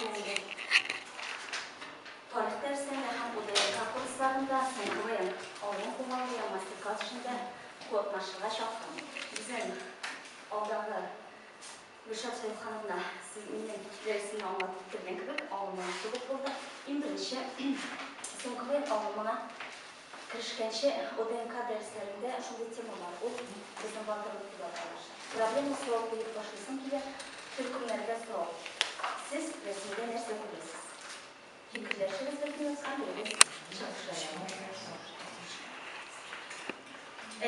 инде тарих дәресләрендә һәм УДНК курсларында СНКВН алымын куллану мастер-класс эшендә катнашырга чакырам. Безнең алдагы Гөлшат Шәйхановна сез минем дәресемне аңлатып бетергән кебек, алымы кебек булды. Иң беренче СНКВН алымына керешкәнче ОДНК дәресләрендә шундый тема бар. Ул безнең батырлык дип атала. Проблема сорау куеп башлыйсым килә. Төркемнәргә сорау. Сез рәсемдә нәрсә күрәсез? Фикерләшегез бөтенегез һәм берегез чыгыш ясагыз.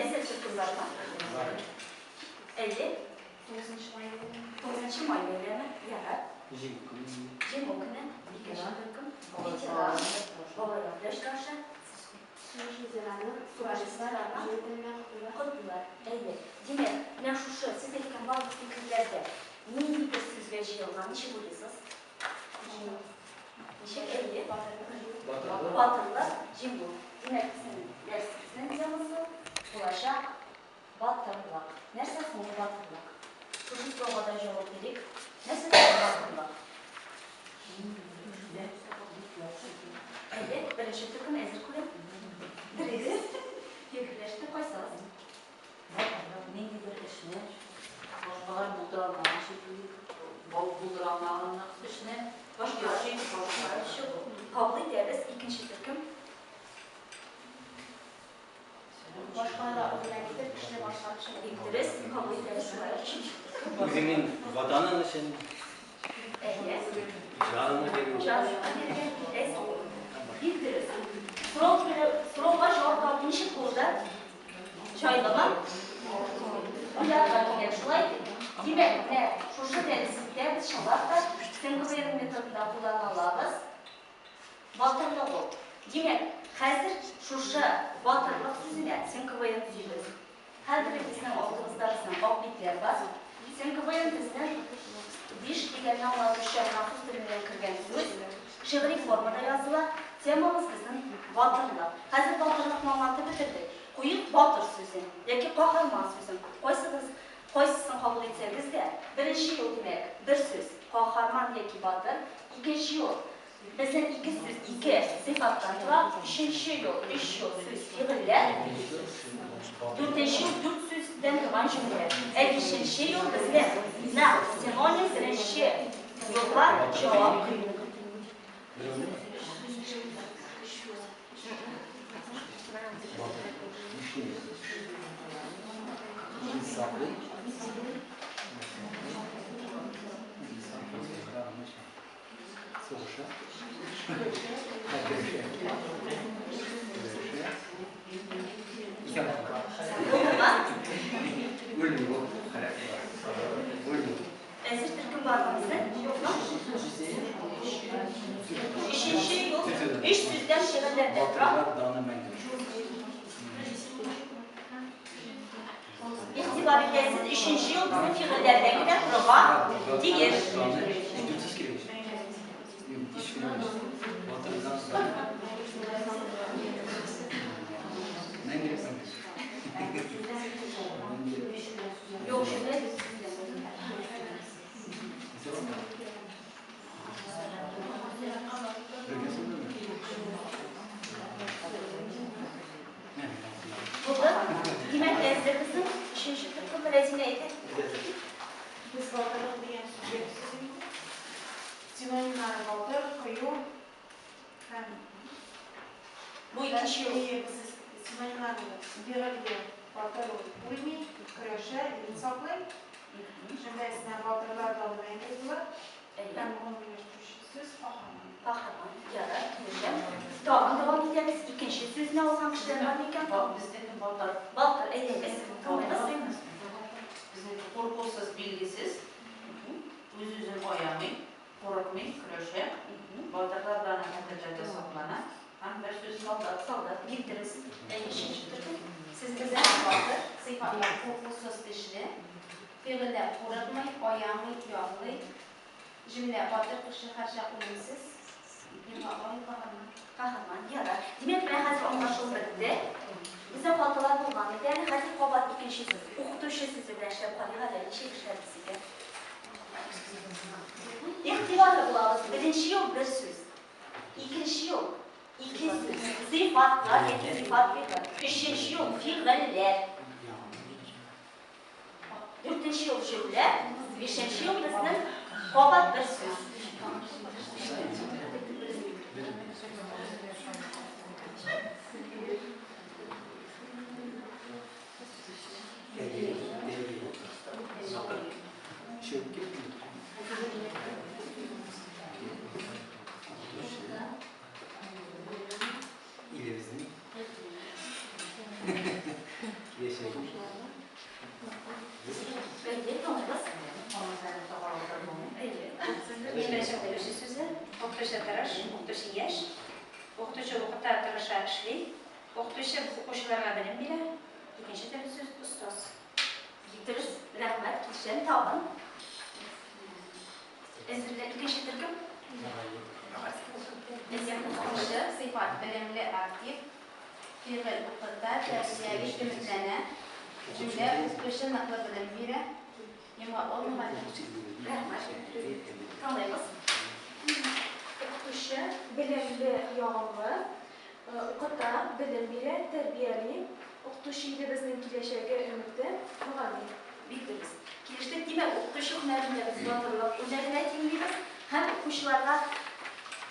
Әзер төркем бармы? Әйе. 9 май бәйрәме. 9 май бәйрәме. Ярар. Җиңү көне. Җиңү көне. Икенче төркем. Ветеран. Бабайлар белән очраша. Сугыш ветераны. Сугыш ветераны. Җиңү көне белән котлыйлар. Котлыйлар. Әйе. Димәк, менә шушы сез әйткән барлык фикерләрдә ниндидер сүзгә җыелган, ничек уйлыйсыз? Ничек? Әйе. Батырлык. Батырлык, җиңү. Димәк, безнең дәресебезнең темасы булачак батырлык. Нәрсә соң ул батырлык? Шушы сорауга да җавап бирик. Нәрсә соң ул батырлык? Әйе, беренче төркем әзер күрәм. Дөрес. Фикерләште кайсыгыз? Батырлык ниндидер эшне башкалар булдыра алмаган шикелле, булдыра алмаган эшне Башкара. яхшы итеп башкара. Чыгу. Кабул итәбез. Икенче төркем. Башкаларга үрнәк итеп, эшне башлап чыгу. Бик дөрес. Кабул итәбез шулай ук. Өченче төркем. Үзеңнең ватаның өчен Әйе. җаныңны бирү. Җаныңны биргән. Әзер. Бик дөрес. Сорау сорауга җавап табу ничек булды? Җайлымы? Уйларга кирәк, шулай бит? Димәк, менә шушы дәреслектә без чынлап та СНКВН методында куллана алабыз. Батырлык ул. Димәк, хәзер шушы батырлык сүзенә СНКВН төзибез. Һәрберебезнең алдыбызда безнең ак битләр бар. СНКВН безнең биш дигәнне аңлатучы француз теленнән кергән сүз. Шигъри формада языла. Темабыз безнең батырлык. Хәзер батырлыкны аңлатып бетердек. Куйыйк батыр сүзен яки каһарман сүзен. Кайсыгыз кайсысын кабул итсәгез дә, беренче юл димәк, бер сүз каһарман яки батыр, икенче юл безнең ике сүз ике сыйфаттан тора, өченче юл өч юл сүз фигыльләр, дүртенче юл дүрт сүздән торган җөмлә. Ә бишенче юл безнең нәкъ синоним беренче юлга җавап. Батыр. Нишлибез? Саклый. Сугыша. Көрәшә. Көрәшә. Икән. Булдымы? Үлми бу. Үлми. Әзер төркем бармы безнең? Юкмы? Өченче юл өч сүздән фигыльләрдән тора. Батырлар даны мәңге. Игътибар итәсез, өченче юл безнең фигыльләрдән генә торырга тиеш. Даны дүрт сүз кирәк. Юк, һич кенә түгел. Батырлар даны. Мәңгелек мәңге. Мәңгелек. Юк, җөмлә дүрт сүздән. Бергә сөйләме? Булды? Димәк, әзер безнең өченче төркем Рәзинә әйтә. Без батырлык дигән сүзгә төзик инде. Синонимнары батыр, кыю һәм Бу икенче юл. Әйе, без синонимнары фигыльгә батыр ул үлми, көрәшә, илен саклый. Җөмләсенә батырлар даны мәңге була. Әйе. Һәм гомумиләштерүче сүз каһарман. Каһарман. Ярар, килешәм. Тагын дәвам итәбез. Икенче сүзне алган кешеләр бар микән? Безнеке батыр. Батыр, әйдәгез. Тыңлыйбыз. Безнеке куркусыз, билгесез, үз-үзен аямый, курыкмый, көрәшә. Батырлар даны хәтерләрдә саклана. Һәм бер сүз солдат. Солдат, бик дөрес. Әйе, өченче төркем. Сез Безнең батыр сыйфатлар куркусыз көчле, фигыльләр курыкмый, аямый, яклый. Җөмлә батыр кеше һәрчак үлемсез. Йомгаклау каһарман. Каһарман, ярар. Димәк, менә хәзер аңлашылып бетте. Безнең хаталар булган иде. Әле хәзер кабат икенче сүз. Укытучы сүзе белән эшләп карыйк әле, ничек эшләрбез икән? Игътибарлы булабыз. Беренче юл бер сүз. Икенче юл ике сүз. Сыйфатлар яки сыйфат фигыль. Өченче юл фигыльләр. Дүртенче юл җөмлә. Бишенче юл безнең кабат бер сүз. Илебезнең киләчәге. Әйе, тыңлыйбыз. Әйе. Мин беренче укытучы сүзе. Укытучы тырыш, укытучы яшь. Укытучы укыта, тырыша, эшли. Укытучы укучыларга белем бирә. Икенче төрле сүз остаз. Дөрес, рәхмәт, килешәм тагын. Әзерле икенче төркем. Укытучы сыйфат белемле, актив, фигыль укыта, тәрбияви, өметләнә. Җөмлә укытучы ныклы белем бирә. Йомгаклау мөгаллим. Рәхмәт. Тыңлыйбыз. Укытучы белемле, ягымлы, укыта, белем бирә, тәрбияли. Укытучы илебезнең киләчәге, өмете, мөгаллим. Бик дөрес. Килештек, димәк, укытучы һөнәрендә без батырлык һөнәренә тиңлибез һәм укучыларга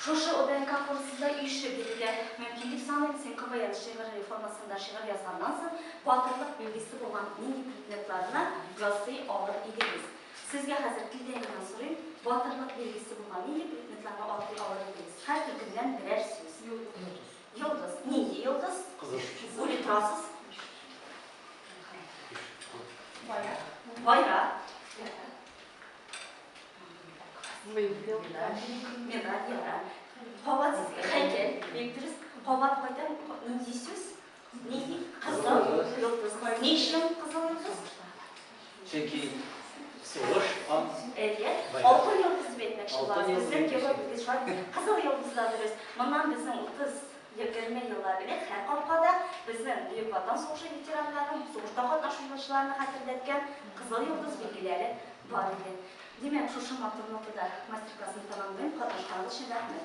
шушы ОДНК курсында ише бирергә мөмкин дип саныйм. Син КВН шигырь формасында шигырь язганнан соң батырлык билгесе булган нинди предметларны ясый алыр идегез? Сезгә хәзер телдән генә сорыйм, батырлык билгесе булган нинди предметларны атый алыр идегез? Һәр төркемнән берәр сүз. Йолдыз. Нинди йолдыз? Кызыл. Уйлый торасыз. Байрак. Байрак. Медаль, яра. Кабат сезгә һәйкәл, бик дөрес. Кабат кайтам, нинди сүз? Нинди? Кызыл йолдыз. Ни өчен кызыл йолдыз? Чөнки сугыш һәм Әйе, Байрак. алтын йолдыз дип әйтмәкче Алтын булабыз. йолдыз Безнең әйтмәкче. герой без шулай кызыл йолдыз да дөрес. Моннан безнең 30-20 еллар элек һәр капкада безнең Бөек Ватан сугышы ветераннарын, сугышта катнашучыларны хәтерләткән кызыл йолдыз билгеләре бар иде. Димәк, шушы матур нотада мастер-классны тәмамлыйм. Катнашканыгыз өчен рәхмәт.